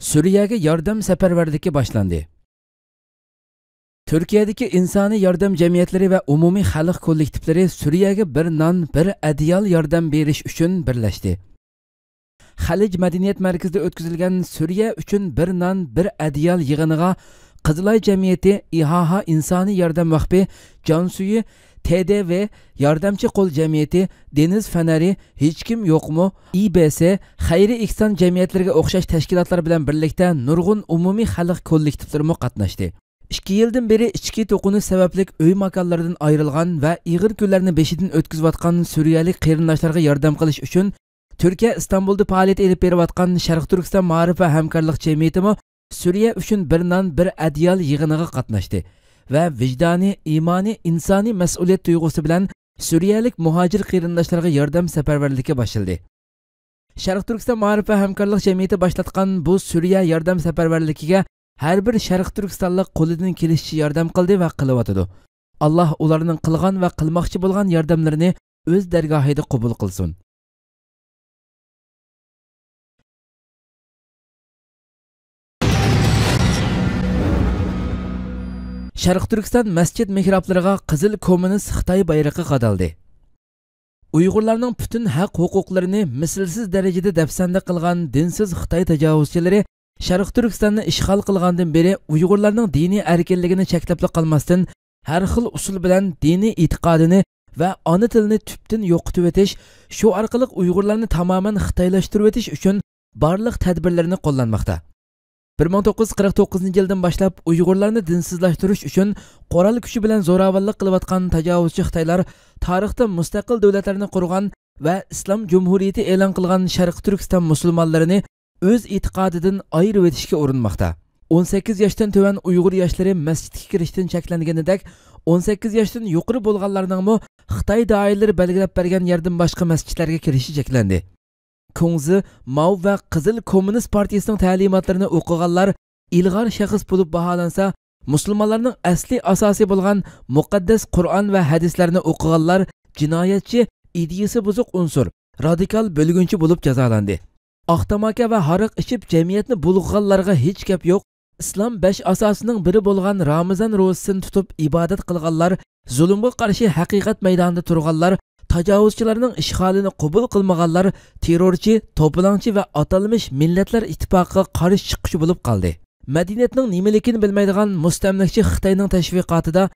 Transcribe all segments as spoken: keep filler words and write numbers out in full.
سۈرىيەگە ياردەم سەپەرۋەرلىكى باشلاندى. تۈركىيەدىكى ئىنسانىي ياردەم جەمئىيەتلىرى ۋە ئومۇمىي خەلق كوللېكتىپلىرى سۈرىيەگە بىر نان، بىر ئەدىيال ياردەم بېرىش ئۈچۈن بىرلەشتى. خەلىج مەدەنىيەت مەركىزىدە ئۆتكۈزۈلگەن سۈرىيە ئۈچۈن بىر نان، بىر ئەدىيال يىغىنىغا قىزىلاي جەمئىيىتى، ئىھاھا ئىنسانىي ياردەم ۋەقپى، جانسۈيى، تې دې ۋې، ياردەمچى قول جەمئىيىتى، دېنىز فەنەرى، ھېچكىم يوقمۇ، ئى بې سې، خەيرىي ئېھسان جەمئىيەتلىرىگە ئوخشاش تەشكىلاتلار بىلەن بىرلىكتە نۇرغۇن ئومۇمىي خەلق كوللېكتىپلىرىمۇ قاتناشتى. ئىككى يىلدىن بېرى ئىچكى توقۇنۇش سەۋەبلىك ئۆي ماكانلىرىدىن ئايرىلغان ۋە ئېغىر كۈنلەرنى بېشىدىن ئۆتكۈزۈۋاتقان سۈرىيەلىك قېرىنداشلارغا ياردەم قىلىش ئۈچۈن تۈركىيە ئىستانبۇلدا پائالىيەت ئېلىپ بېرىۋاتقان شەرقىي تۈركىستان مائارىپ ۋە ھەمكارلىق جەمئىيىتىمۇ سۈرىيە ئۈچۈن بىر نان، بىر ئەدىيال يىغىنىغا قاتناشتى ۋە ۋىجدانىي، ئىمانىي، ئىنسانىي مەسئۇلىيەت تۇيغۇسى بىلەن سۈرىيەلىك مۇھاجىر قېرىنداشلارغا ياردەم سەپەرۋەرلىكى باشلىدى. شەرقىي تۈركىستان مائارىپ ۋە ھەمكارلىق جەمئىيىتى باشلاتقان بۇ سۈرىيە ياردەم سەپەرۋەرلىكىگە ھەر بىر شەرقىي تۈركىستانلىق قولىدىن كېلىشىچە ياردەم قىلدى ۋە قىلىۋاتىدۇ. ئاللاھ ئۇلارنىڭ قىلغان ۋە قىلماقچى بولغان ياردەملىرىنى ئۆز دەرگاھىدا قوبۇل قىلسۇن. شەرقىي تۈركىستان مەسچىت مېھرابلىرىغا قىزىل كوممۇنىست خىتاي بايرىقى قادالدى. ئۇيغۇرلارنىڭ پۈتۈن ھەق ھوقۇقلىرىنى مىسلىسىز دەرىجىدە دەپسەندە قىلغان دىنسىز خىتاي تاجاۋۇزچىلىرى شەرقىي تۈركىستاننى ئىشغال قىلغاندىن بېرى ئۇيغۇرلارنىڭ دىنىي ئەركىنلىكىنى چەكلەپلا قالماستىن، ھەر خىل ئۇسۇل بىلەن دىنىي ئېتىقادىنى ۋە ئانا تىلىنى تۈپتىن يوقىتىۋېتىش، شۇ ئارقىلىق ئۇيغۇرلارنى تامامەن خىتايلاشتۇرۇۋېتىش ئۈچۈن بارلىق تەدبىرلىرىنى قوللانماقتا. بىر مىڭ توققۇز يۈز قىرىق توققۇزىنچى يىلدىن باشلاپ ئۇيغۇرلارنى دىنسىزلاشتۇرۇش ئۈچۈن قورال كۈچى بىلەن زوراۋانلىق قىلىۋاتقان تاجاۋۇزچى خىتايلار تارىختا مۇستەقىل دۆلەتلەرنى قۇرغان ۋە ئىسلام جۇمھۇرىيىتى ئېلان قىلغان شەرقىي تۈركىستان مۇسۇلمانلىرىنى ئۆز ئېتىقادىدىن ئايرىۋېتىشكە ئۇرۇنماقتا. ئون سەككىز ياشتىن تۆۋەن ئۇيغۇر ياشلىرى مەسچىتكە كىرىشتىن چەكلەنگىنىدەك، ئون سەككىز ياشتىن يۇقىرى بولغانلارنىڭمۇ خىتاي دائىرىلىرى بەلگىلەپ بەرگەن يەردىن باشقا مەسچىتلەرگە كىرىشى چەكلەندى. كۇڭزى، ماۋ ۋە قىزىل كوممۇنىست پارتىيىسىنىڭ تەلىماتلىرىنى ئوقۇغانلار ئىلغار شەخس بولۇپ باھالانسا، مۇسۇلمانلارنىڭ ئەسلىي ئاساسى بولغان مۇقەددەس قۇرئان ۋە ھەدىسلەرنى ئوقۇغانلار جىنايەتچى، ئىدىيىسى بۇزۇق ئۇنسۇر، رادىكال بۆلگۈنچى بولۇپ جازالاندى. ئاق تاماكا ۋە ھاراق ئىچىپ جەمئىيەتنى بۇلغىغانلارغا ھېچ گەپ يوق. ئىسلام بەش ئاساسىنىڭ بىرى بولغان رامىزان روزىسىنى تۇتۇپ ئىبادەت قىلغانلار، زۇلۇمغا قارشى ھەقىقەت مەيدانىدا تۇرغانلار، تاجاۋۇزچىلارنىڭ ئىشغالىنى قوبۇل قىلمىغانلار تېررورچى، توپىلاڭچى ۋە ئاتالمىش مىللەتلەر ئىتتىپاقىغا قارشى چىققۇچى بولۇپ قالدى. مەدەنىيەتنىڭ نېمىلىكىنى بىلمەيدىغان مۇستەملىكىچى خىتاينىڭ تەشۋىقاتىدا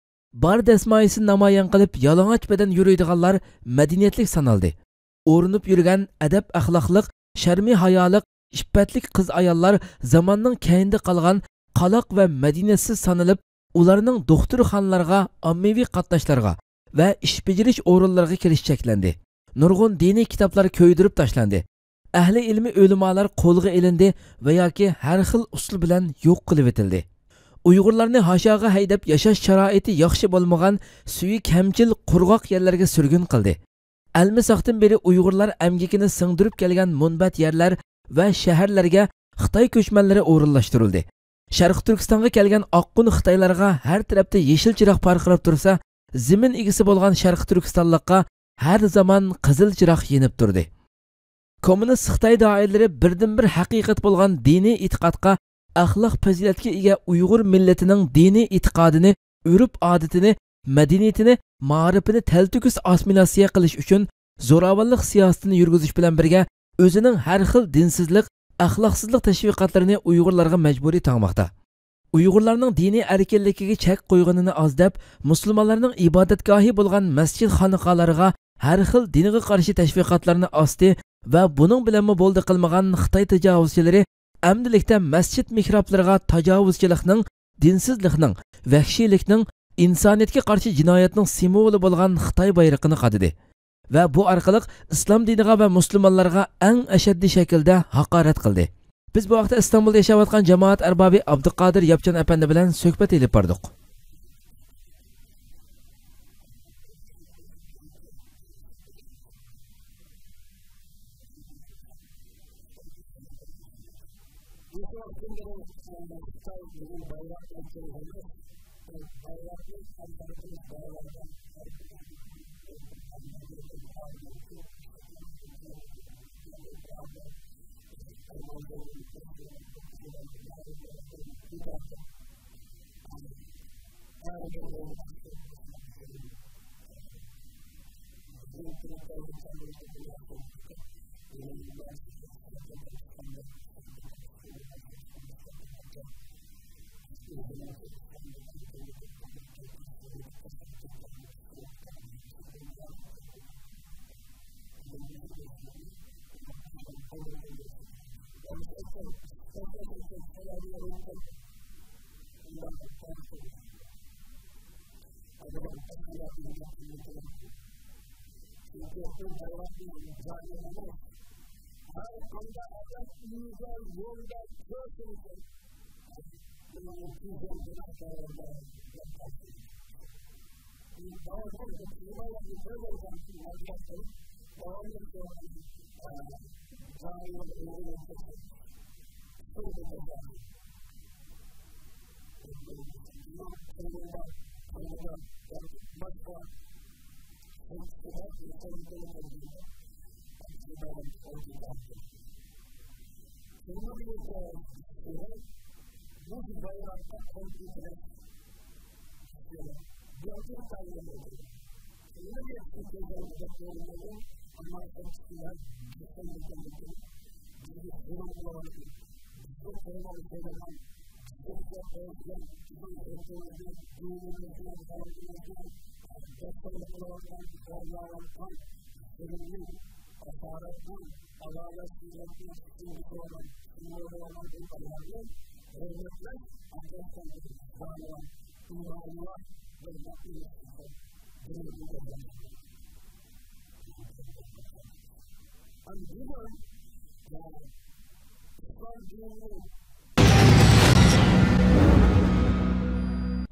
بار دەسمايىسىنى نامايان قىلىپ يالىڭاچ بەدەن يۈرىدىغانلار مەدەنىيەتلىك سانالدى. ئورۇنۇپ يۈرگەن ئەدەپ-ئەخلاقلىق، شەرمى-ھايالىق، ئىپپەتلىك قىز-ئاياللار زاماننىڭ كەينىدە قالغان قالاق ۋە مەدەنىيەتسىز سانىلىپ، ئۇلارنىڭ دوختۇرخانىلارغا، ئاممىۋى قاتناشلارغا ۋە ئىش بېجىرىش ئورۇنلىرىغا كىرىش چەكلەندى. نۇرغۇن دىنىي كىتابلار كۆيدۈرۈپ تاشلاندى. ئەھلى ئىلمىي ئۆلىمالار قولغا ئېلىندى ۋە ياكى ھەر خىل ئۇسۇل بىلەن يوق قىلىۋېتىلدى. ئۇيغۇرلارنى ھاشاغا ھەيدەپ، ياشاش شارائىتى ياخشى بولمىغان، سۈيى كەمچىل، قۇرغاق يەرلەرگە سۈرگۈن قىلدى. ئەلمىساقتىن بېرى ئۇيغۇرلار ئەمگىكىنى سىڭدۈرۈپ كەلگەن مۇنبەت يەرلەر ۋە شەھەرلەرگە خىتاي كۆچمەنلىرى ئورۇنلاشتۇرۇلدى. شەرقىي تۈركىستانغا كەلگەن ئاققۇن خىتايلارغا ھەر تەرەپتە يېشىل چىراغ پارقىراپ تۇرسا، زېمىن ئىگىسى بولغان شەرقىي تۈركىستانلىققا ھەر زامان قىزىل چىراغ يېنىپ تۇردى. كوممۇنىست خىتاي دائىرىلىرى بىردىنبىر ھەقىقەت بولغان دىنىي ئېتىقادقا، ئەخلاق پەزىلەتكە ئىگە ئۇيغۇر مىللىتىنىڭ دىنىي ئېتىقادىنى، ئۆرپ-ئادىتىنى، مەدەنىيىتىنى، مائارىپىنى تەلتۆكۈس ئاسسىمىلياتسىيە قىلىش ئۈچۈن زوراۋانلىق سىياسىتىنى يۈرگۈزۈش بىلەن بىرگە، ئۆزىنىڭ ھەر خىل دىنسىزلىق، ئەخلاقسىزلىق تەشۋىقاتلىرىنى ئۇيغۇرلارغا مەجبۇرىي تاڭماقتا. ئۇيغۇرلارنىڭ دىنىي ئەركىنلىكىگە چەك قويغىنىنى ئاز دەپ، مۇسۇلمانلارنىڭ ئىبادەتگاھى بولغان مەسچىت-خانىقالارغا ھەر خىل دىنغا قارشى تەشۋىقاتلارنى ئاستى ۋە بۇنىڭ بىلەنمۇ بولدى قىلمىغان خىتاي تاجاۋۇزچىلىرى ئەمدىلىكتە مەسچىت مېھرابلىرىغا تاجاۋۇزچىلىقنىڭ، دىنسىزلىقنىڭ، ۋەھشىيلىكنىڭ، ئىنسانىيەتكە قارشى جىنايەتنىڭ سىمۋولى بولغان خىتاي بايرىقىنى قادىدى ۋە بۇ ئارقىلىق ئىسلام دىنىغا ۋە مۇسۇلمانلارغا ئەڭ ئەشەددىي شەكىلدە ھاقارەت قىلدى. بىز بۇ ھەقتە ئىستانبۇلدا ياشاۋاتقان جامائەت ئەربابى ئابدۇقادىر ياپچان ئەپەندى بىلەن سۆھبەت ئېلىپ باردۇق.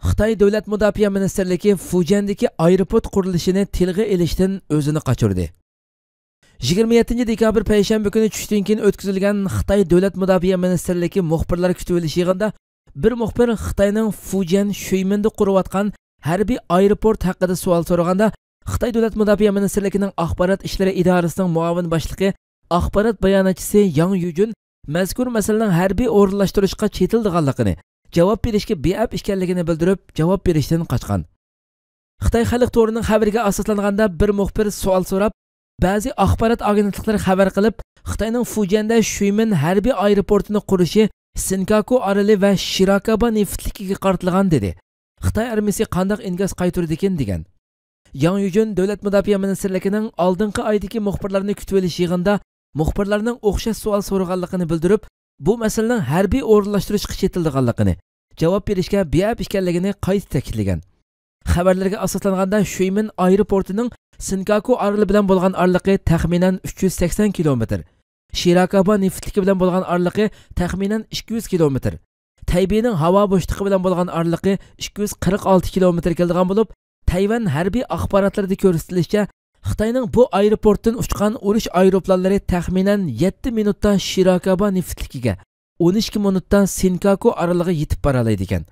خىتاي دۆلەت مۇداپىئە مىنىستىرلىكى فۇجيەندىكى ئايروپورت قۇرۇلۇشىنى تىلغا ئېلىشتىن ئۆزىنى قاچۇردى. يىگىرمە يەتتىنچى دېكابىر پەيشەنبە كۈنى چۈشتىن كېيىن ئۆتكۈزۈلگەن خىتاي دۆلەت مۇداپىئە مىنىستىرلىكى مۇخبىرلار كۈتۈۋېلىش يىغىنىدا بىر مۇخبىر خىتاينىڭ فۇجيەن شۈيمېندا قۇرۇۋاتقان ھەربىي ئايروپورت ھەققىدە سوئال سورىغاندا، خىتاي دۆلەت مۇداپىئە مىنىستىرلىكىنىڭ ئاخبارات ئىشلىرى ئىدارىسىنىڭ مۇئاۋىن باشلىقى، ئاخبارات باياناتچىسى ياڭ يۈجۈن مەزكۇر مەسىلىنىڭ ھەربىي ئورۇنلاشتۇرۇشقا چېتىلىدىغانلىقىنى، جاۋاب بېرىشكە بىئەپ ئىكەنلىكىنى بىلدۈرۈپ، جاۋاب بېرىشتىن قاچقان. خىتاي خەلق تورىنىڭ خەۋىرىگە ئاساسلانغاندا، بىر مۇخبىر سوئال سوراپ، بەزى ئاخبارات ئاگېنتلىقلىرى خەۋەر قىلىپ، خىتاينىڭ فۇجيەندە شۈيمېن ھەربىي ئايروپورتىنى قۇرۇشى سىنكاكۇ ئارىلى ۋە شىراكابا نېفىتلىكىگە قارىتىلغان دېدى. خىتاي ئارمىيىسى قانداق ئىنكاس قايتۇرىدىكىن دېگەن. ياڭ يۈجۈن دۆلەت مۇداپىئە مىنىستىرلىكىنىڭ ئالدىنقى ئايدىكى مۇخبىرلارنى كۈتۈۋېلىش يىغىنىدا مۇخبىرلارنىڭ ئوخشاش سوئال سورىغانلىقىنى بىلدۈرۈپ، بۇ مەسىلىنىڭ ھەربىي ئورۇنلاشتۇرۇشقا چېتىلىدىغانلىقىنى، جاۋاب بېرىشكە بىئەپ ئىكەنلىكىنى قايتا تەكىتلىگەن. خەۋەرلەرگە ئاساسلانغاندا، شۈيمېن ئايروپورتىنىڭ سىنكاكۇ ئارىلى بىلەن بولغان ئارىلىقى تەخمىنەن ئۈچ يۈز سەكسەن كىلومېتىر، شىراكابا نېفىتلىكى بىلەن بولغان ئارىلىقى تەخمىنەن ئىككى يۈز كىلومېتىر، تەيبېينىڭ ھاۋا بوشلۇقى بىلەن بولغان ئارىلىقى ئىككى يۈز قىرىق ئالتە كىلومېتىر كېلىدىغان بولۇپ، تەيۋەن ھەربىي ئاخباراتلىرىدا كۆرسىتىلىشىچە، خىتاينىڭ بۇ ئايروپورتتىن ئۇچقان ئۇرۇش ئايروپىلانلىرى تەخمىنەن يەتتە مىنۇتتا شىراكابا نېفىتلىكىگە، ئون ئىككى مىنۇتتا سىنكاكۇ ئارىلىغا يېتىپ بارالايدىكەن.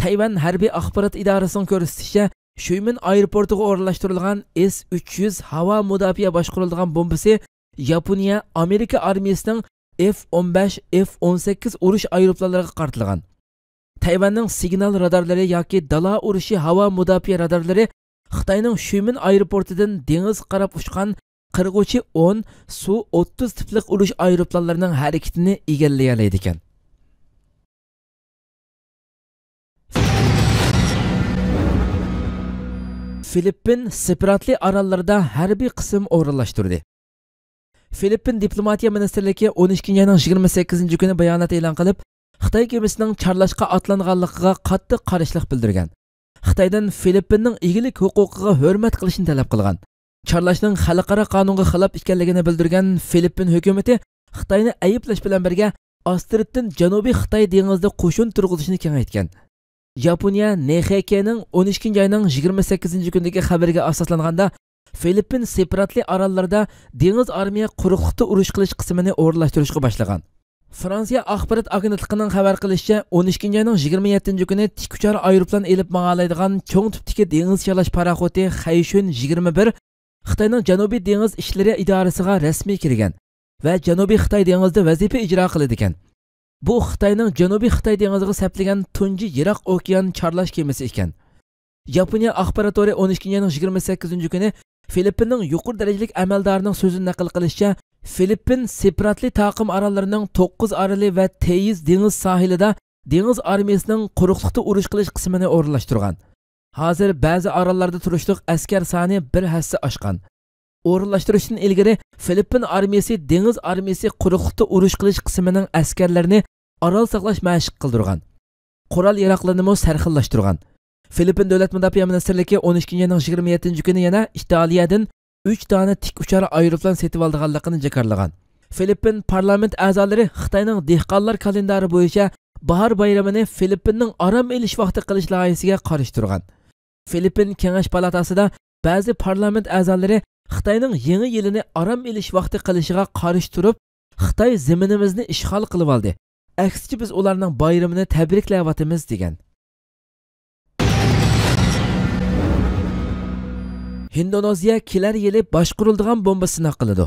تەيۋەن ھەربىي ئاخبارات ئىدارىسىنىڭ كۆرسىتىشىچە، شۈيمېن ئايروپورتىغا ئورۇنلاشتۇرۇلغان ئېس ئۈچ يۈز ھاۋا مۇداپىئە باشقۇرۇلىدىغان بومبىسى ياپونىيە، ئامېرىكا ئارمىيىسىنىڭ ئېف ئون بەش، ئېف ئون سەككىز ئۇرۇش ئايروپىلانلىرىغا قارىتىلغان. تەيۋەننىڭ سىگنال رادارلىرى ياكى دالا ئۇرۇشى ھاۋا مۇداپىئە رادارلىرى خىتاينىڭ شۈيمېن ئايروپورتىدىن دېڭىزغا قاراپ ئۇچقان قىرغۇچى ئون، سۇ ئوتتۇز تىپلىق ئۇرۇش ئايروپىلانلىرىنىڭ ھەرىكىتىنى ئىگىلىيەلەيدىكەن. فىلىپپىن سېپراتلى ئاراللىرىدا ھەربىي قىسىم ئورۇنلاشتۇردى. فىلىپپىن دىپلوماتىيە مىنىستىرلىكى ئون ئىككىنچى ئاينىڭ يىگىرمە سەككىزىنچى كۈنى بايانات ئېلان قىلىپ، خىتاي گېمىسىنىڭ چارلاشقا ئاتلانغانلىقىغا قاتتىق قارشىلىق بىلدۈرگەن. خىتايدىن فىلىپپىننىڭ ئىگىلىك ھوقۇقىغا ھۆرمەت قىلىشنى تەلەپ قىلغان. چارلاشنىڭ خەلقئارا قانۇنغا خىلاپ ئىكەنلىكىنى بىلدۈرگەن فىلىپپىن ھۆكۈمىتى خىتاينى ئەيىبلەش بىلەن بىرگە، ئاستىرتتىن جەنۇبىي خىتاي دېڭىزىدا قوشۇن تۇرغۇزۇشنى كېڭەيتكەن. ياپونىيە نېخېكېنىڭ ئون ئىككىنچى ئاينىڭ يىگىرمە سەككىزىنچى كۈنىدىكى خەۋىرىگە ئاساسلانغاندا، فىلىپپىن سېپراتلى ئاراللىرىدا دېڭىز ئارمىيە قۇرۇقلۇقتا ئۇرۇش قىلىش قىسمىنى ئورۇنلاشتۇرۇشقا باشلىغان. فرانسىيە ئاخبارات ئاگېنتلىقىنىڭ خەۋەر قىلىشىچە، ئون ئىككىنچى ئاينىڭ يىگىرمە يەتتىنچى كۈنى تىك ئۇچار ئايروپىلان ئېلىپ ماڭالايدىغان چوڭ تىپتىكى دېڭىز چارلاش پاراخوتى خەيشۈن يىگىرمە بىر خىتاينىڭ جەنۇبىي دېڭىز ئىشلىرى ئىدارىسىغا رەسمىي كىرگەن ۋە جەنۇبىي خىتاي دېڭىزىدا ۋەزىپە ئىجرا قىلىدىكەن. بۇ خىتاينىڭ جەنۇبىي خىتاي دېڭىزىغا سەپلىگەن تۇنجى يىراق ئوكيان چارلاش كېمىسى ئىكەن. ياپونىيە ئاخبارات تورى ئون ئىككىنچى ئاينىڭ يىگىرمە سەككىزىنچى كۈنى فىلىپپىننىڭ يۇقىرى دەرىجىلىك ئەمەلدارىنىڭ سۆزىدىن نەقىل قىلىشىچە، فىلىپپىن سېپراتلى تاقىم ئاراللىرىنىڭ توققۇز ئارىلى ۋە تېيىز دېڭىز ساھىلىدا دېڭىز ئارمىيىسىنىڭ قۇرۇقلۇقتا ئۇرۇش قىلىش قىسمىنى ئورۇنلاشتۇرغان. ھازىر بەزى ئاراللاردا تۇرۇشلۇق ئەسكەر سانى بىر ھەسسە ئاشقان. ئورۇنلاشتۇرۇشتىن ئىلگىرى فىلىپپىن ئارمىيىسى دېڭىز ئارمىيىسى قۇرۇقلۇقتا ئۇرۇش قىلىش قىسمىنىڭ ئەسكەرلىرىنى ئارال ساقلاش مەشىق قىلدۇرغان. قورال ياراغلىرىنىمۇ سەرخىللاشتۇرغان. فىلىپپىن دۆلەت مۇداپىئە مىنىستىرلىكى ئون ئىككىنچى ئاينىڭ يىگىرمە يەتتىنچى كۈنى يەنە ئىتالىيەدىن ئۈچ دانە تىك ئۇچار ئايروپىلان سېتىۋالىدىغانلىقىنى جاكارلىغان. فىلىپپىن پارلامېنت ئەزالىرى خىتاينىڭ دېھقانلار كالېندارى بويىچە باھار بايرىمىنى فىلىپپىننىڭ ئارام ئېلىش ۋاقتى قىلىش لايىھىسىگە قارشى تۇرغان. فىلىپپىن كېڭەش پالاتاسىدا بەزى پارلامېنت ئەزالىرى خىتاينىڭ يېڭى يىلىنى ئارام ئېلىش ۋاقتى قىلىشىغا قارشى تۇرۇپ، خىتاي زېمىنىمىزنى ئىشغال قىلىۋالدى، ئەكسىچە بىز ئۇلارنىڭ بايرىمىنى تەبرىكلەۋاتىمىز، دېگەن. ھىندونېزىيە كېلەر يىلى باشقۇرۇلىدىغان بومبا سىناق قىلىدۇ.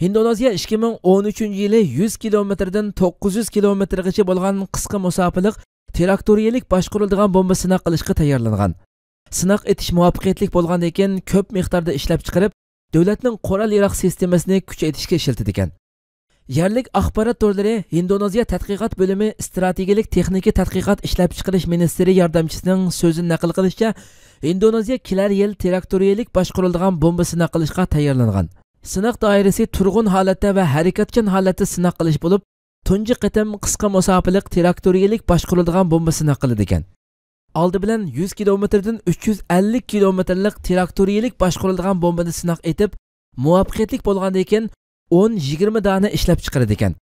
ھىندونېزىيە ئىككى مىڭ ئون ئۈچىنچى يىلى يۈز كىلومېتىردىن توققۇز يۈز كىلومېتىرغىچە بولغان قىسقا مۇساپىلىق تىراكتورىيەلىك باشقۇرۇلىدىغان بومبا سىناق قىلىشقا تەييارلانغان. سىناق ئېتىش مۇۋەپپەقىيەتلىك بولغاندىن كېيىن، كۆپ مىقداردا ئىشلەپچىقىرىپ، دۆلەتنىڭ قورال ياراغ سىستېمىسىنى كۈچەيتىشكە ئىشلىتىدىكەن. يەرلىك ئاخبارات تورلىرى ھىندونېزىيە تەتقىقات بۆلۈمى ئىستراتېگىيەلىك تېخنىكا تەتقىقات ئىشلەپچىقىرىش مىنىستىرى ياردەمچىسىنىڭ سۆزىدىن نەقىل قىلىشىچە، ھىندونېزىيە كېلەر يىل تىراكتورىيەلىك باشقۇرۇلىدىغان بومبا سىناق قىلىشقا تەييارلانغان. سىناق دائىرىسى تۇرغۇن ھالەتتە ۋە ھەرىكەتچان ھالەتتە سىناق قىلىش بولۇپ، تۇنجى قېتىم قىسقا مۇساپىلىق تىراكتورىيەلىك باشقۇرۇلىدىغان بومبا سىناق قىلىدىكەن. ئالدى بىلەن يۈز كىلومېتىردىن ئۈچ يۈز ئەللىك كىلومېتىرلىق تىراكتورىيەلىك باشقۇرۇلىدىغان بومبىنى سىناق ئېتىپ، مۇۋەپپەقىيەتلىك بولغاندىن كېيىن، ئون يىگىرمە دانە ئىشلەپچىقىرىدىكەن.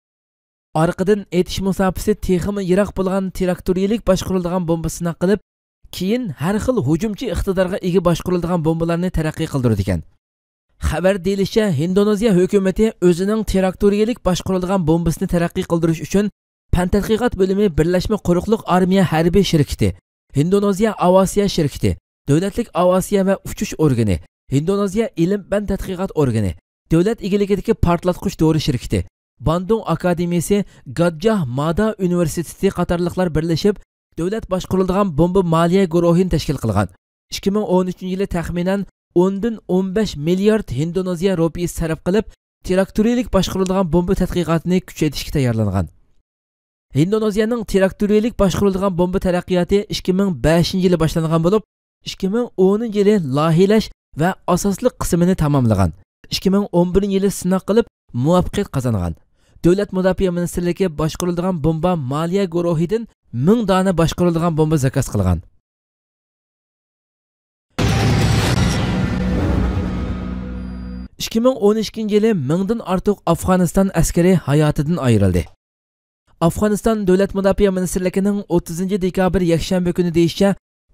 ئارقىدىن ئېتىش مۇساپىسى تېخىمۇ يىراق بولغان تىراكتورىيەلىك باشقۇرۇلىدىغان بومبا سىناق قىلىپ، كېيىن ھەر خىل ھۇجۇمچى ئىقتىدارغا ئىگە باشقۇرۇلىدىغان بومبىلارنى تەرەققىي قىلدۇرىدىكەن. خەۋەردە دېيىلىشىچە، ھىندونېزىيە ھۆكۈمىتى ئۆزىنىڭ تىراكتورىيەلىك باشقۇرۇلىدىغان بومبىسىنى تەرەققىي قىلدۇرۇش ئۈچۈن پەن تەتقىقات بۆلۈمى بىرلەشمە قۇرۇقلۇق ئارمىيە ھەربىي شىركىتى، ھىندونېزىيە ئاۋىئاتسىيە شىركىتى، دۆلەتلىك ئاۋىئاتسىيە ۋە ئۇچۇش ئورگىنى، ھىندونېزىيە ئىلىم پەن تەتقىقات ئورگىنى، دۆلەت ئىگىلىكىدىكى پارتلاتقۇچ دورا شىركىتى، باندۇڭ ئاكادېمىيىسى، گادجاھ مادا ئۇنىۋېرسىتېتى قاتارلىقلار بىرلىشىپ، دۆلەت باشقۇرۇلىدىغان بومبا مالىيە گۇرۇھىنى تەشكىل قىلغان. ئىككى مىڭ ئون ئۈچىنچى يىلى تەخمىنەن ئوندىن ئون بەش مىليارد ھىندونېزىيە روپىيىسى سەرپ قىلىپ، تىراكتورىيەلىك باشقۇرۇلىدىغان بومبا تەتقىقاتىنى كۈچەيتىشكە تەييارلانغان. ھىندونېزىيەنىڭ تىراكتورىيەلىك باشقۇرۇلىدىغان بومبا تەرەققىياتى ئىككى مىڭ بەشىنچى يىلى باشلانغان بولۇپ، ئىككى مىڭ ئونىنچى يىلى لايىھەلەش ۋە ئاساسلىق قىسمىنى تاماملىغان. ئىككى مىڭ ئون بىرىنچى يىلى سىناق قىلىپ، مۇۋەپپەقىيەت قازانغان. دۆلەت مۇداپىئە مىنىستىرلىكى باشقۇرۇلىدىغان بومبا مالىيە گۇرۇھىدىن مىڭ دانە باشقۇرۇلىدىغان بومبا زاكاز قىلغان. ئىككى مىڭ ئون ئىككىنچى يىلى مىڭدىن ئارتۇق ئافغانىستان ئەسكىرى ھاياتىدىن ئايرىلدى. ئافغانىستان دۆلەت مۇداپىئە مىنىستىرلىكىنىڭ ئوتتۇزىنچى دېكابىر يەكشەنبە كۈنى دېيىشىچە،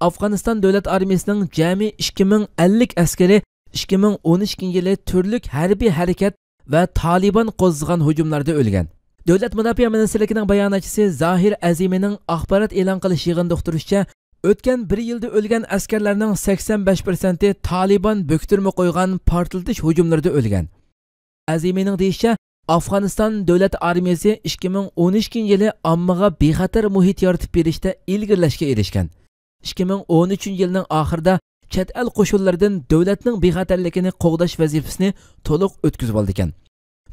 ئافغانىستان دۆلەت ئارمىيىسىنىڭ جەمئىي ئىككى مىڭ ئەللىك ئەسكىرى ئىككى مىڭ ئون ئىككىنچى يىلى تۈرلۈك ھەربىي ھەرىكەت ۋە تالىبان قوزغىغان ھۇجۇملاردا ئۆلگەن. دۆلەت مۇداپىئە مىنىستىرلىكىنىڭ باياناتچىسى زاھىر ئەزىمىنىڭ ئاخبارات ئېلان قىلىش يىغىنىدا ئۇقتۇرۇشىچە، ئۆتكەن بىر يىلدا ئۆلگەن ئەسكەرلەرنىڭ سەكسەن بەش پىرسەنتى تالىبان بۆكتۈرمە قويغان پارتلىتىش ھۇجۇملىرىدا ئۆلگەن. ئەزىمىنىڭ دېيىشىچە، ئافغانىستان دۆلەت ئارمىيىسى ئىككى مىڭ ئون ئىككىنچى يىلى ئاممىغا بىخەتەر مۇھىت يارىتىپ بېرىشتە ئىلگىرىلەشكە ئېرىشكەن. ئىككى مىڭ ئون ئۈچىنچى يىلنىڭ ئاخىرىدا چەت ئەل قوشۇنلىرىدىن دۆلەتنىڭ بىخەتەرلىكىنى قوغداش ۋەزىپىسىنى تولۇق ئۆتكۈزۈۋالىدىكەن.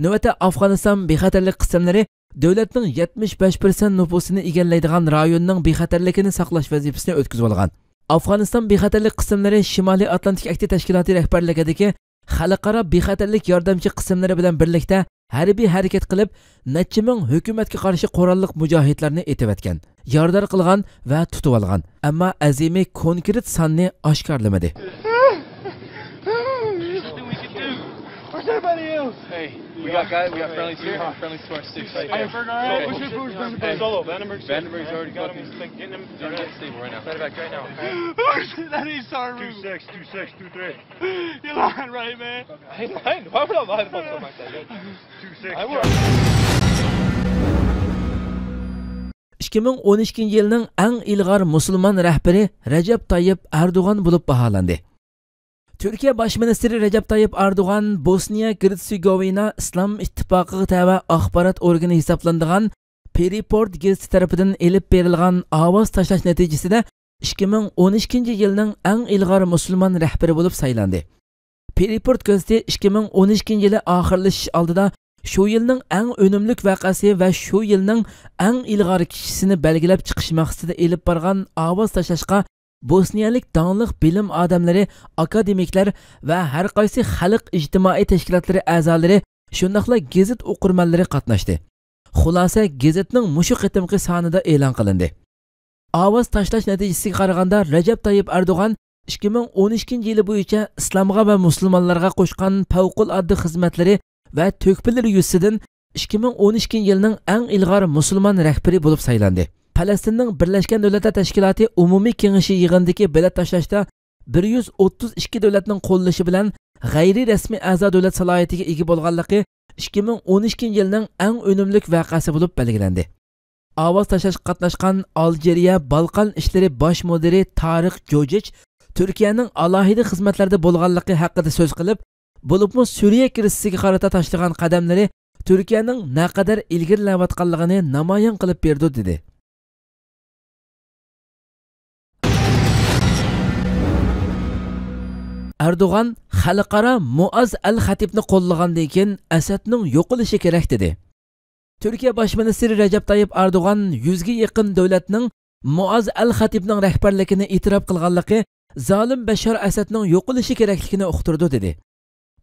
نۆۋەتتە ئافغانىستان بىخەتەرلىك قىسىملىرى دۆلەتنىڭ يەتمىش بەش پىرسەنت نوپۇسىنى ئىگىلەيدىغان رايوننىڭ بىخەتەرلىكىنى ساقلاش ۋەزىپىسىنى ئۆتكۈزۈۋالغان. ئافغانىستان بىخەتەرلىك قىسىملىرى شىمالىي ئاتلانتىك ئەھدى تەشكىلاتى رەھبەرلىكىدىكى خەلقئارا بىخەتەرلىك ياردەمچى قىسىملىرى بىلەن بىرلىكتە ھەربىي ھەرىكەت قىلىپ، نەچچە مىڭ ھۆكۈمەتكە قارشى قوراللىق مۇجاھىدلارنى ئېتىۋەتكەن، يارىدار قىلغان ۋە تۇتۇۋالغان. ئەمما ئەزىمى كونكرېت ساننى ئاشكارىلىمىدى. Hey, we got guys, we got friendlies here. Friendlies to our six right here. Okay. Hey, Vandenberg's already got these. They're not stable right now. That is sorry. Two six, two six, two three. You're lying, right, man? I ain't lying. Why would I lie about something like that? Two six. I will. ئىككى مىڭ ئون ئىككىنچى يىلنىڭ ئەڭ ئىلغار مۇسۇلمان رەھبىرى رەجەپ تايىپ ئەردوغان بولۇپ باھالاندى. تۈركىيە باش مىنىستىرى رەجەپ تايىپ ئەردوغان بوسنىيە گېرتسېگوۋىنا ئىسلام ئىتتىپاقىغا تەۋە ئاخبارات ئورگىنى ھېسابلىنىدىغان پرېپورت گېزىتى تەرىپىدىن ئېلىپ بېرىلغان ئاۋاز تاشلاش نەتىجىسىدە ئىككى مىڭ ئون ئىككىنچى يىلنىڭ ئەڭ ئىلغار مۇسۇلمان رەھبىرى بولۇپ سايلاندى. پرېپورت گېزىتى ئىككى مىڭ ئون ئىككىنچى يىلى ئاخىرلىشىش ئالدىدا شۇ يىلنىڭ ئەڭ ئۈنۈملۈك ۋەقەسى ۋە شۇ يىلنىڭ ئەڭ ئىلغار كىشىسىنى بەلگىلەپ چىقىش مەقسىتىدە ئېلىپ بارغان ئاۋاز تاشلاشقا بوسنىيەلىك داڭلىق بىلىم ئادەملىرى، ئاكادېمىكلار ۋە ھەر قايسى خەلق ئىجتىمائىي تەشكىلاتلىرى ئەزالىرى، شۇنداقلا گېزىت ئوقۇرمەنلىرى قاتناشتى. خۇلاسە گېزىتنىڭ مۇشۇ قېتىمقى سانىدا ئېلان قىلىندى. ئاۋاز تاشلاش نەتىجىسىگە قارىغاندا، رەجەپ تايىپ ئەردوغان ئىككى مىڭ ئون ئىككىنچى يىلى بويىچە ئىسلامغا ۋە مۇسۇلمانلارغا قوشقان پەۋقۇلئاددە خىزمەتلىرى ۋە تۆھپىلىرى يۈزىسىدىن ئىككى مىڭ ئون ئىككىنچى يىلنىڭ ئەڭ ئىلغار مۇسۇلمان رەھبىرى بولۇپ سايلاندى. پەلەستىننىڭ بىرلەشكەن دۆلەتلەر تەشكىلاتى ئومۇمىي كېڭىشى يىغىنىدىكى بېلەت تاشلاشتا بىر يۈز ئوتتۇز ئىككى دۆلەتنىڭ قوللىشى بىلەن غەيرىي رەسمىي ئەزا دۆلەت سالاھىيىتىگە ئىگە بولغانلىقى ئىككى مىڭ ئون ئىككىنچى يىلنىڭ ئەڭ ئۈنۈملۈك ۋەقەسى بولۇپ بەلگىلەندى. ئاۋاز تاشلاشقا قاتناشقان ئالجىرىيە بالقان ئىشلىرى باش مۇدىرى تارىق جوجىچ تۈركىيەنىڭ ئالاھىدە خىزمەتلەردە بولغانلىقى ھەققىدە سۆز قىلىپ، بولۇپمۇ سۈرىيە كىرىزىسىگە قارىتا تاشلىغان قەدەملىرى تۈركىيەنىڭ نەقەدەر ئىلگىرىلەۋاتقانلىقىنى نامايان قىلىپ بېرىدۇ، دېدى. ئەردوغان خەلقئارا مۇئاز ئەل خەتىبنى قوللىغاندىن كېيىن ئەسەدنىڭ يوقىلىشى كېرەك، دېدى. تۈركىيە باش مىنىستىرى رەجەپ تايىپ ئەردوغان يۈزگە يېقىن دۆلەتنىڭ مۇئاز ئەل خەتىبنىڭ رەھبەرلىكىنى ئېتىراپ قىلغانلىقى زالىم بەششار ئەسەدنىڭ يوقىلىشى كېرەكلىكىنى ئۇقتۇردى، دېدى.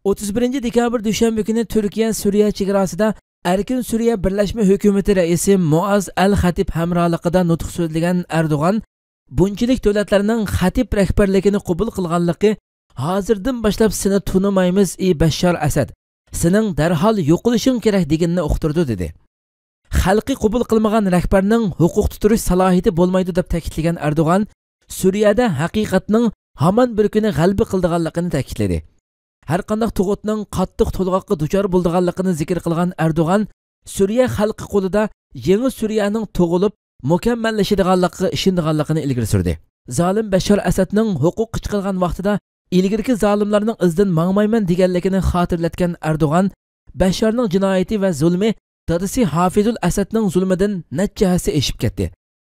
ئوتتۇز بىرىنچى دېكابىر دۈشەنبە كۈنى تۈركىيە سۈرىيە چېگراسىدا ئەركىن سۈرىيە بىرلەشمە ھۆكۈمىتى رەئىسى مۇئاز ئەل خەتىب ھەمراھلىقىدا نۇتۇق سۆزلىگەن ئەردوغان، بۇنچىلىك دۆلەتلەرنىڭ خەتىب رەھبەرلىكىنى قوبۇل قىلغانلىقى، ھازىردىن باشلاپ سېنى تونۇمايمىز، ئى بەششار ئەسەد، سېنىڭ دەرھال يوقىلىشىڭ كېرەك، دېگىنىنى ئۇقتۇردى، دېدى. خەلقى قوبۇل قىلمىغان رەھبەرنىڭ ھوقۇق تۇتۇرۇش سالاھىيىتى بولمايدۇ، دەپ تەكىتلىگەن ئەردوغان، سۈرىيەدە ھەقىقەتنىڭ ھامان بىر كۈنى غەلىبە قىلىدىغانلىقىنى تەكىتلىدى. ھەرقانداق تۇغۇتنىڭ قاتتىق تولغاققا دۇچار بولىدىغانلىقىنى زىكىر قىلغان ئەردوغان، سۈرىيە خەلقى قولىدا يېڭى سۈرىيەنىڭ تۇغۇلۇپ، مۇكەممەللىشىدىغانلىقىغا ئىشىنىدىغانلىقىنى ئىلگىرى سۈردى. زالىم بەششار ئەسەدنىڭ ھوقۇققا چىقىلغان ۋاقتىدا ئىلگىرىكى زالىملارنىڭ ئىزىدىن ماڭمايمەن دېگەنلىكىنى خاتىرىلەتكەن ئەردوغان، بەششارنىڭ جىنايىتى ۋە زۇلمى دادىسى ھافىزۇل ئەسەدنىڭ زۇلمىدىن نەچچە ھەسسە ئېشىپ كەتتى.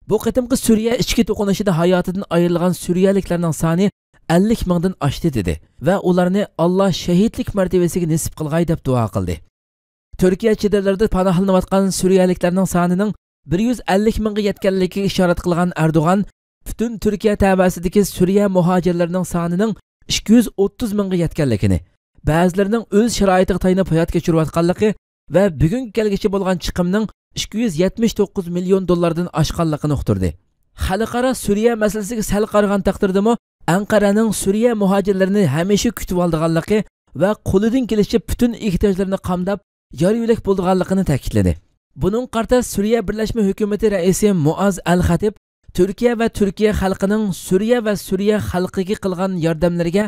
بۇ قېتىمقى سۈرىيە ئىچكى توقۇنۇشىدا ھاياتىدىن ئايرىلغان سۈرىيەلىكلەرنىڭ سانى ئەللىك مىڭدىن ئاشتى، دېدى ۋە ئۇلارنى ئاللا شەھىدلىك مەرتىۋىسىگە نېسىپ قىلغاي، دەپ دۇئا قىلدى. تۈركىيە چېدىرلىرىدا پاناھلىنىۋاتقان سۈرىيەلىكلەرنىڭ سانىنىڭ بىر يۈز ئەللىك مىڭغا يەتكەنلىكىگە ئىشارەت قىلغان ئەردوغان، پۈتۈن تۈركىيە تەۋەسىدىكى سۈرىيە مۇھاجىرلىرىنىڭ سانىنىڭ ئىككى يۈز ئوتتۇز مىڭغا يەتكەنلىكىنى، بەزىلىرىنىڭ ئۆز شارائىتىغا تايىنىپ ھايات كەچۈرۈۋاتقانلىقى ۋە بۈگۈنگە كەلگۈچە بولغان چىقىمنىڭ ئىككى يۈز يەتمىش توققۇز مىليون دوللاردىن ئاشقانلىقىنى ئۇقتۇردى. خەلقئارا سۈرىيە مەسىلىسىگە سەل قارىغان تەقدىردىمۇ، ئەنقەرەنىڭ سۈرىيە مۇھاجىرلىرىنى ھەمىشە كۈتۈۋالىدىغانلىقى ۋە قولىدىن كېلىشىچە پۈتۈن ئېھتىياجلىرىنى قامداپ، يار يۆلەك بولىدىغانلىقىنى تەكىتلىدى. بۇنىڭغا قارىتا سۈرىيە بىرلەشمە ھۆكۈمىتى رەئىسى مۇئاز ئەل خەتىب تۈركىيە ۋە تۈركىيە خەلقىنىڭ سۈرىيە ۋە سۈرىيە خەلقىگە قىلغان ياردەملىرىگە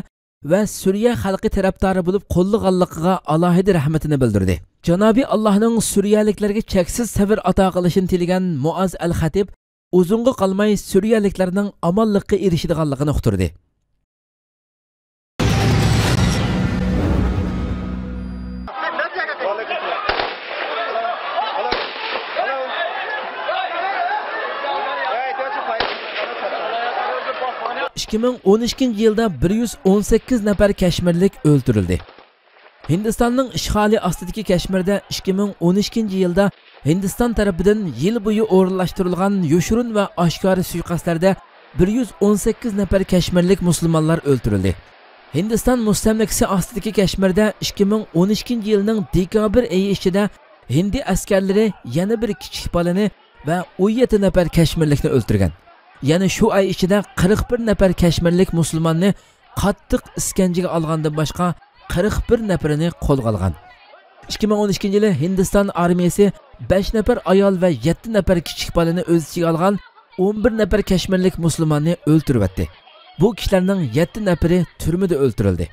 ۋە سۈرىيە خەلقى تەرەپدارى بولۇپ قوللىغانلىقىغا ئالاھىدە رەھمىتىنى بىلدۈردى. جانابى ئاللاھنىڭ سۈرىيەلىكلەرگە چەكسىز سەۋر ئاتا قىلىشىنى تىلىگەن مۇئاز ئەل خەتىب ئۇزۇنغا قالماي سۈرىيەلىكلەرنىڭ ئامانلىققا ئېرىشىدىغانلىقىنى ئۇقتۇردى. ئىككى مىڭ ئون ئىككىنچى يىلدا بىر يۈز ئون سەككىز نەپەر كەشمىرلىك ئۆلتۈرۈلدى. ھىندىستاننىڭ ئىشغالى ئاستىدىكى كەشمىردە ئىككى مىڭ ئون ئىككىنچى يىلدا ھىندىستان تەرىپىدىن يىل بويى ئورۇنلاشتۇرۇلغان يوشۇرۇن ۋە ئاشكارا سۇيىقەستلەردە بىر يۈز ئون سەككىز نەپەر كەشمىرلىك مۇسۇلمانلار ئۆلتۈرۈلدى. ھىندىستان مۇستەملىكىسى ئاستىدىكى كەشمىردە ئىككى مىڭ ئون ئىككىنچى يىلنىڭ دېكابىر ئېيى ئىچىدە ھىندى ئەسكەرلىرى يەنە بىر كىچىك بالىنى ۋە ئون يەتتە نەپەر كەشمىرلىكنى ئۆلتۈرگەن. يەنە شۇ ئاي ئىچىدە قىرىق بىر نەپەر كەشمىرلىك مۇسۇلماننى قاتتىق ئىسكەنجىگە ئالغاندىن باشقا، قىرىق بىر نەپىرىنى قولغا ئالغان. ئىككى مىڭ ئون ئىككىنچى يىلى ھىندىستان ئارمىيەسى بەش نەپەر ئايال ۋە يەتتە نەپەر كىچىك بالىنى ئۆز ئىچىگە ئالغان ئون بىر نەپەر كەشمىرلىك مۇسۇلماننى ئۆلتۈرۈۋەتتى. بۇ كىشىلەرنىڭ يەتتە نەپىرى تۈرمىدە ئۆلتۈرۈلدى.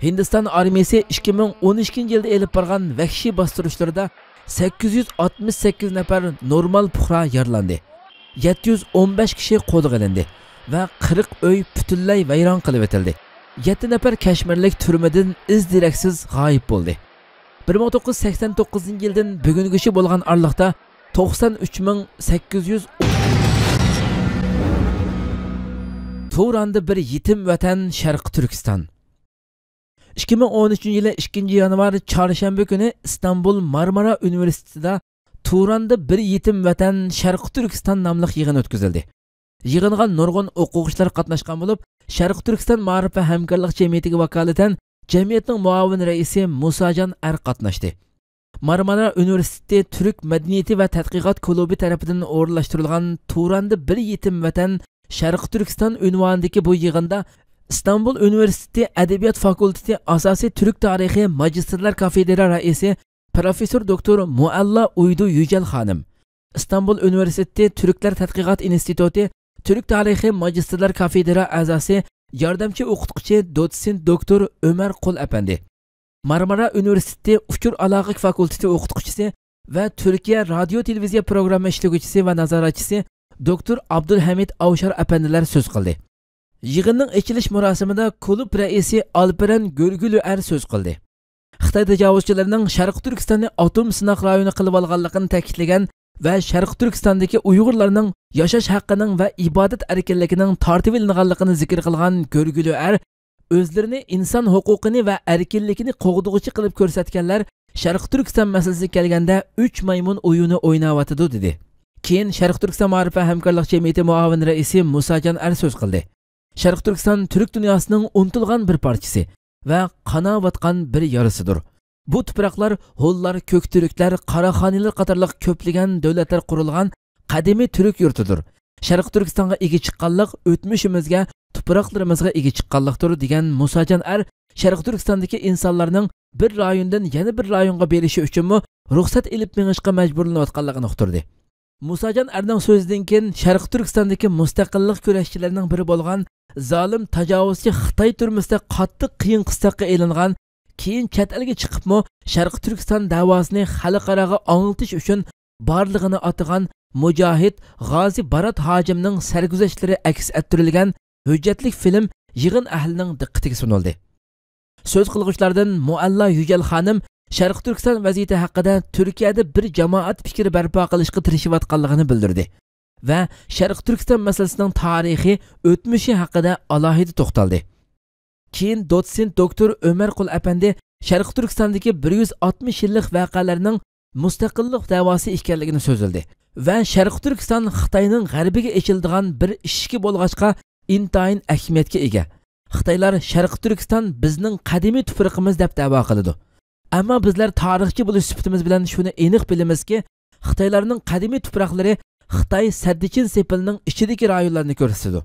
ھىندىستان ئارمىيەسى ئىككى مىڭ ئون ئىككىنچى يىلدا ئېلىپ بارغان ۋەھشىي باستۇرۇشلىرىدا سەككىز يۈز ئاتمىش سەككىز نەپەر نورمال پۇقرا يارىلاندى. يەتتە يۈز ئون بەش كىشى قولغا ئېلىندى ۋە قىرىق ئۆي پۈتۈنلەي ۋەيران قىلىۋېتىلدى. يەتتە نەپەر كەشمىرلىك تۈرمىدىن ئىز دېرەكسىز غايىب بولدى. بىر مىڭ توققۇز يۈز سەكسەن توققۇزىنچى يىلدىن بۈگۈنگىچە بولغان ئارىلىقتا توقسان ئۈچ مىڭ سەككىز يۈز. تۇراندا بىر يېتىم ۋەتەن، شەرقىي تۈركىستان. ئىككى مىڭ ئون ئۈچىنچى يىلى ئىككىنچى يانۋار، چارشەنبە كۈنى ئىستانبۇل مارمارا ئۇنىۋېرسىتېتىدا تۇراندا بىر يېتىم ۋەتەن، شەرقىي تۈركىستان ناملىق يىغىن ئۆتكۈزۈلدى. يىغىنغا نۇرغۇن ئوقۇغۇچىلار قاتناشقان بولۇپ، شەرقىي تۈركىستان مائارىپ ۋە ھەمكارلىق جەمئىيىتىگە ۋاكالىتەن جەمئىيەتنىڭ مۇئاۋىن رەئىسى مۇساجان ئەر قاتناشتى. مارمارا ئۇنىۋېرسىتېتى تۈرك مەدەنىيىتى ۋە تەتقىقات كۇلۇبى تەرىپىدىن ئورۇنلاشتۇرۇلغان تۇراندا بىر يېتىم ۋەتەن، شەرقىي تۈركىستان ئۇنۋانىدىكى بۇ يىغىندا ئىستانبۇل ئۇنىۋېرسىتېتى ئەدەبىيات فاكۇلتېتى ئاساسىي تۈرك تارىخى ماگىستىرلار كافېدرا رەئىسى پروفېسسور دوكتور مۇئەللا ئۇيدۇ يۈجەل خانىم، ئىستانبۇل ئۇنىۋېرسىتېتى تۈركلەر تەتقىقات ئىنستىتۇتى تۈرك تارىخى ماگىستىرلار كافېدرا ئەزاسى، ياردەمچى ئوقۇتقۇچى، دوتسېنت دوكتور ئۆمەر قۇل ئەپەندى، مارمارا ئۇنىۋېرسىتېتى ئۇچۇر ئالاقە فاكۇلتېتى ئوقۇتقۇچىسى ۋە تۈركىيە رادىيو تېلېۋىزىيە پروگرامما ئىشلىگۈچىسى ۋە نازارەتچىسى دوكتور ئابدۇلھەمىد ئاۋشار ئەپەندىلەر سۆز قىلدى. يىغىننىڭ ئېچىلىش مۇراسىمىدا كۇلۇب رەئىسى ئالپېرەن گۆرگۈلۈئەر سۆز قىلدى. خىتاي تاجاۋۇزچىلىرىنىڭ شەرقىي تۈركىستاننى ئاتوم سىناق رايونى قىلىۋالغانلىقىنى تەكىتلىگەن ۋە شەرقىي تۈركىستاندىكى ئۇيغۇرلارنىڭ ياشاش ھەققىنىڭ ۋە ئىبادەت ئەركىنلىكىنىڭ تارتىۋېلىنغانلىقىنى زىكىر قىلغان گۆرگۈلۈئەر، ئۆزلىرىنى ئىنسان ھوقۇقىنى ۋە ئەركىنلىكىنى قوغدىغۇچى قىلىپ كۆرسەتكەنلەر شەرقىي تۈركىستان مەسىلىسىگە كەلگەندە ئۈچ مايمۇن ئويۇنى ئويناۋاتىدۇ، دېدى. كېيىن شەرقىي تۈركىستان مائارىپ ۋە ھەمكارلىق جەمئىيىتى مۇئاۋىن رەئىسى مۇساجان ئەر سۆز قىلدى. شەرقىي تۈركىستان تۈرك دۇنياسىنىڭ ئۇنتۇلغان بىر پارچىسى ۋە قاناۋاتقان بىر يارىسىدۇر. بۇ تۇپراقلار ھونلار، كۆكتۈركلەر، قاراخانىيلار قاتارلىق كۆپلىگەن دۆلەتلەر قۇرۇلغان قەدىمىي تۈرك يۇرتىدۇر. شەرقىي تۈركىستانغا ئىگە چىققانلىق ئۆتمۈشىمىزگە، تۇپراقلىرىمىزغا ئىگە چىققانلىقتۇر، دېگەن مۇساجان ئەر شەرقىي تۈركىستاندىكى ئىنسانلارنىڭ بىر رايوندىن يەنە بىر رايونغا بېرىشى ئۈچۈنمۇ رۇخسەت ئېلىپ مېڭىشقا مەجبۇرلىنىۋاتقانلىقىنى ئۇقتۇردى. مۇساجان ئەرنىڭ سۆزىدىن كېيىن شەرقىي تۈركىستاندىكى مۇستەقىللىق كۈرەشچىلىرىنىڭ بىرى بولغان زالىم تاجاۋۇزچى خىتاي تۈرمىسىدە قاتتىق قىيىن قىستاققا ئېلىنغان، كېيىن چەت ئەلگە چىقىپمۇ شەرقىي تۈركىستان دەۋاسىنى خەلقئاراغا ئاڭلىتىش ئۈچۈن بارلىقىنى ئاتىغان مۇجاھىد غازى بارات ھاجىمنىڭ سەرگۈزەشتلىرى ئەكس ئەتتۈرۈلگەن ھۆججەتلىك فىلىم يىغىن ئەھلىنىڭ دىققىتىگە سۇنۇلدى. سۆز قىلغۇچىلاردىن مۇئەللا يۈجەل خانىم شەرقىي تۈركىستان ۋەزىيىتى ھەققىدە تۈركىيەدە بىر جامائەت پىكرى بەرپا قىلىشقا تىرىشىۋاتقانلىقىنى بىلدۈردى ۋە شەرقىي تۈركىستان مەسىلىسىنىڭ تارىخى، ئۆتمۈشى ھەققىدە ئالاھىدە توختالدى. كېيىن دوتسېنت دوكتور ئۆمەر قۇل ئەپەندى شەرقىي تۈركىستاندىكى بىر يۈز ئاتمىش يىللىق ۋەقەلەرنىڭ مۇستەقىللىق دەۋاسى ئىكەنلىكىنى سۆزلىدى ۋە شەرقىي تۈركىستان خىتاينىڭ غەربىگە ئېچىلىدىغان بىر ئىشىكى بولغاچقا، ئىنتايىن ئەھمىيەتكە ئىگە. خىتايلار شەرقىي تۈركىستان بىزنىڭ قەدىمىي تۇپرىقىمىز دەپ دەۋا قىلىدۇ. ئەمما بىزلەر تارىخچى بولۇش سۈپىتىمىز بىلەن شۇنى ئېنىق بىلىمىزكى، خىتايلارنىڭ قەدىمىي تۇپراقلىرى خىتاي سەددىچىن سېپىلىنىڭ ئىچىدىكى رايونلارنى كۆرسىتىدۇ.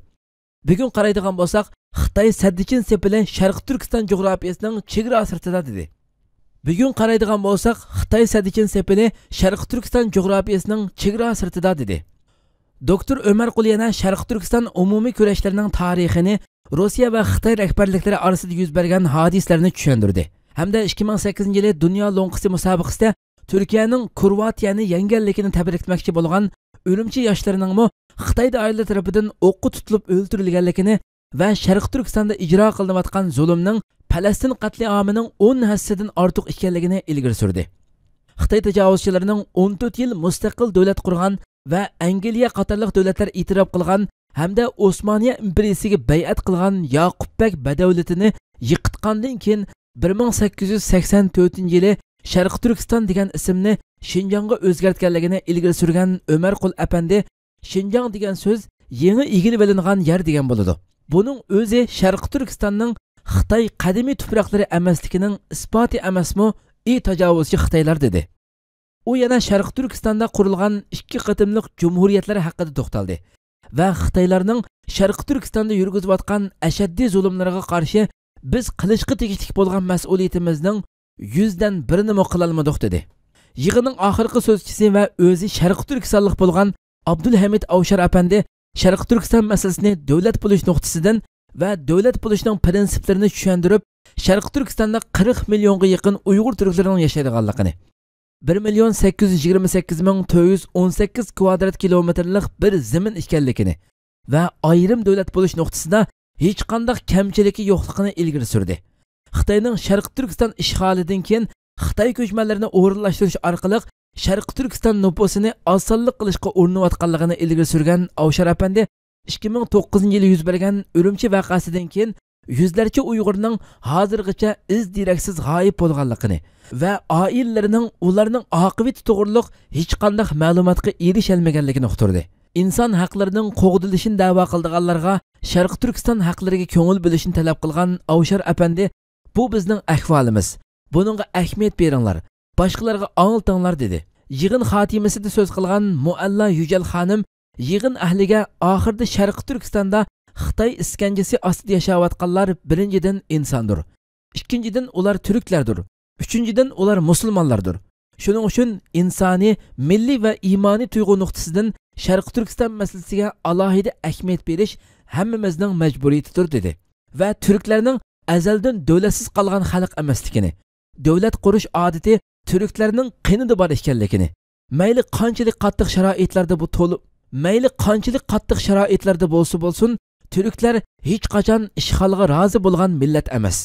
بۈگۈن قارايدىغان بولساق، خىتاي سەددىچىن سېپىلى شەرقىي تۈركىستان جۇغراپىيىسىنىڭ چېگرا سىرتىدا، دېدى. بۈگۈن قارايدىغان بولساق، خىتاي سەددىچىن سېپىلى شەرقىي تۈركىستان جۇغراپىيىسىنىڭ چېگرا سىرتىدا، دېدى. دوكتور ئۆمەر قۇل يەنە شەرقىي تۈركىستان ئومۇمىي كۈرەشلىرىنىڭ تارىخىنى، روسىيە ۋە خىتاي رەھبەرلىكلىرى ئارىسىدا يۈز بەرگەن ھادىسىلەرنى چۈشەندۈردى ھەمدە ئىككى مىڭ سەككىزىنچى يىلى دۇنيا لوڭقىسى مۇسابىقىسىدە تۈركىيەنىڭ كروئاتىيەنى يەڭگەنلىكىنى تەبرىكلىمەكچى بولغان ئۈرۈمچى ياشلىرىنىڭمۇ خىتاي دائىرىلىرى تەرىپىدىن ئوققا تۇتۇلۇپ ئۆلتۈرۈلگەنلىكىنى ۋە شەرقىي تۈركىستاندا ئىجرا قىلىنىۋاتقان زۇلۇمنىڭ پەلەستىن قەتلىئامىنىڭ ئون ھەسسىدىن ئارتۇق ئىكەنلىكىنى ئىلگىرى سۈردى. خىتاي تاجاۋۇزچىلىرىنىڭ ئون تۆت يىل مۇستەقىل دۆلەت قۇرغان ۋە ئەنگلىيە قاتارلىق دۆلەتلەر ئېتىراپ قىلغان ھەمدە ئوسمانىيە ئىمپېرىيىسىگە بەيئەت قىلغان ياقۇپ بەگ بەدەۋلىتىنى يىقىتقاندىن كېيىن، بىر مىڭ سەككىز يۈز سەكسەن تۆتىنچى يىلى شەرقىي تۈركىستان دېگەن ئىسىمنى شىنجاڭغا ئۆزگەرتكەنلىكىنى ئىلگىرى سۈرگەن ئۆمەر قۇل ئەپەندى، شىنجاڭ دېگەن سۆز يېڭى ئىگىلىۋېلىنغان يەر دېگەن بولىدۇ. بۇنىڭ ئۆزى شەرقىي تۈركىستاننىڭ خىتاي قەدىمىي تۇپراقلىرى ئەمەسلىكىنىڭ ئىسپاتى ئەمەسمۇ، ئى تاجاۋۇزچى خىتايلار، دېدى. ئۇ يەنە شەرقىي تۈركىستاندا قۇرۇلغان ئىككى قېتىملىق جۇمھۇرىيەتلەر ھەققىدە توختالدى ۋە خىتايلارنىڭ شەرقىي تۈركىستاندا يۈرگۈزۈۋاتقان ئەشەددىي زۇلۇملىرىغا قارشى بىز قىلىشقا تېگىشلىك بولغان مەسئۇلىيىتىمىزنىڭ يۈزدىن بىرىنىمۇ قىلالمىدۇق، دېدى. يىغىننىڭ ئاخىرقى سۆزچىسى ۋە ئۆزى شەرقىي تۈركىستانلىق بولغان ئابدۇلھەمىد ئاۋشار ئەپەندى شەرقىي تۈركىستان مەسىلىسىنى دۆلەت بولۇش نۇقتىسىدىن ۋە دۆلەت بولۇشنىڭ پىرىنسىپلىرىنى چۈشەندۈرۈپ، شەرقىي تۈركىستاندا قىرىق مىليونغا يېقىن ئۇيغۇر تۈركلىرىنىڭ ياشايدىغانلىقىنى، بىر مىليون سەككىز يۈز يىگىرمە سەككىز مىڭ تۆت يۈز ئون سەككىز كۋادرات كىلومېتىرلىق بىر زېمىن ئىكەنلىكىنى ۋە ئايرىم دۆلەت بولۇش نۇقتىسىدا ھېچقانداق كەمچىلىكى يوقلۇقىنى ئىلگىرى سۈردى. خىتاينىڭ شەرقىي تۈركىستان ئىشغالىدىن كېيىن خىتاي كۆچمەنلىرىنى ئورۇنلاشتۇرۇش ئارقىلىق شەرقىي تۈركىستان نوپۇسىنى ئاز سانلىق قىلىشقا ئۇرۇنۇۋاتقانلىقىنى ئىلگىرى سۈرگەن ئاۋشار ئەپەندى ئىككى مىڭ توققۇزىنچى يىلى يۈز بەرگەن ئۈرۈمچى ۋەقەسىدىن كېيىن يۈزلەرچە ئۇيغۇرنىڭ ھازىرغىچە ئىز دېرەكسىز غايىب بولغانلىقىنى ۋە ئائىلىلىرىنىڭ ئۇلارنىڭ ئاقىۋىتى توغرۇلۇق ھېچقانداق مەلۇماتقا ئېرىشەلمىگەنلىكىنى ئۇقتۇردى. ئىنسان ھەقلىرىنىڭ قوغدىلىشىنى دەۋا قىلىدىغانلارغا شەرقىي تۈركىستان ھەقلىرىگە كۆڭۈل بۆلۈشنى تەلەپ قىلغان ئاۋشار ئەپەندى، بۇ بىزنىڭ ئەھۋالىمىز. بۇنىڭغا ئەھمىيەت بېرىڭلار، باشقىلارغا ئاڭلىتىڭلار، دېدى. يىغىن خاتىمىسىدە سۆز قىلغان مۇئەللا يۈجەل خانىم يىغىن ئەھلىگە ئاخىرىدا شەرقىي تۈركىستاندا خىتاي ئىسكەنجىسى ئاستىدا ياشاۋاتقانلار بىرىنچىدىن ئىنساندۇر، ئىككىنچىدىن ئۇلار تۈركلەردۇر، ئۈچىنچىدىن ئۇلار مۇسۇلمانلاردۇر. شۇنىڭ ئۈچۈن ئىنسانىي، مىللىي ۋە ئىمانىي تۇيغۇ نۇقتىسىدىن شەرقىي تۈركىستان مەسىلىسىگە ئالاھىدە ئەھمىيەت بېرىش ھەممىمىزنىڭ مەجبۇرىيىتىدۇر، دېدى. ۋە تۈركلەرنىڭ ئەزەلدىن دۆلەتسىز قالغان خەلق ئەمەسلىكىنى، دۆلەت قۇرۇش ئادىتى تۈركلەرنىڭ قېنىدا بار ئىكەنلىكىنى، مەيلى قانچىلىك قاتتىق شارائىتلاردا بۇ تولۇ-، مەيلى قانچىلىك قاتتىق شارائىتلاردا بولسا بولسۇن، تۈركلەر ھېچقاچان ئىشغالغا رازى بولغان مىللەت ئەمەس.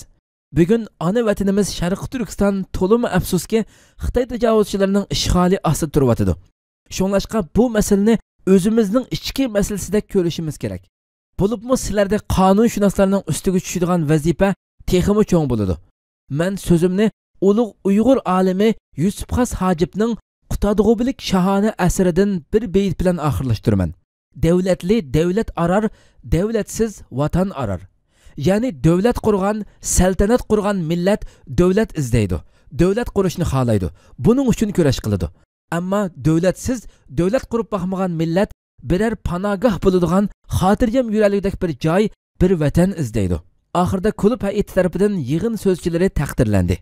بۈگۈن ئانا ۋەتىنىمىز شەرقىي تۈركىستان تولىمۇ ئەپسۇسكى خىتاي تاجاۋۇزچىلىرىنىڭ ئىشغالى ئاستىدا تۇرۇۋاتىدۇ. شۇڭلاشقا بۇ مەسىلىنى ئۆزىمىزنىڭ ئىچكى مەسىلىسىدەك كۆرۈشىمىز كېرەك. بولۇپمۇ سىلەردەك قانۇنشۇناسلارنىڭ ئۈستىگە چۈشىدىغان ۋەزىپە تېخىمۇ چوڭ بولىدۇ. مەن سۆزۈمنى ئۇلۇغ ئۇيغۇر ئالىمى يۈسۈپ خاس ھاجىپنىڭ قۇتادغۇبىلىك شاھانە ئەسىرىدىن بىر بېيىت بىلەن ئاخىرلاشتۇرىمەن. دەۋلەتلى دەۋلەت ئارار، دەۋلەتسىز ۋاتان ئارار. يەنى دۆلەت قۇرغان، سەلتەنەت قۇرغان مىللەت دۆلەت ئىزدەيدۇ، دۆلەت قۇرۇشنى خالايدۇ، بۇنىڭ ئۈچۈن كۈرەش قىلىدۇ. ئەمما دۆلەتسىز، دۆلەت قۇرۇپ باقمىغان مىللەت بىرەر پاناگاھ بولىدىغان، خاتىرجەم يۈرەلىگۈدەك بىر جاي، بىر ۋەتەن ئىزدەيدۇ. ئاخىرىدا كۇلۇب ھەيئىتى تەرىپىدىن يىغىن سۆزچىلىرى تەقدىرلەندى.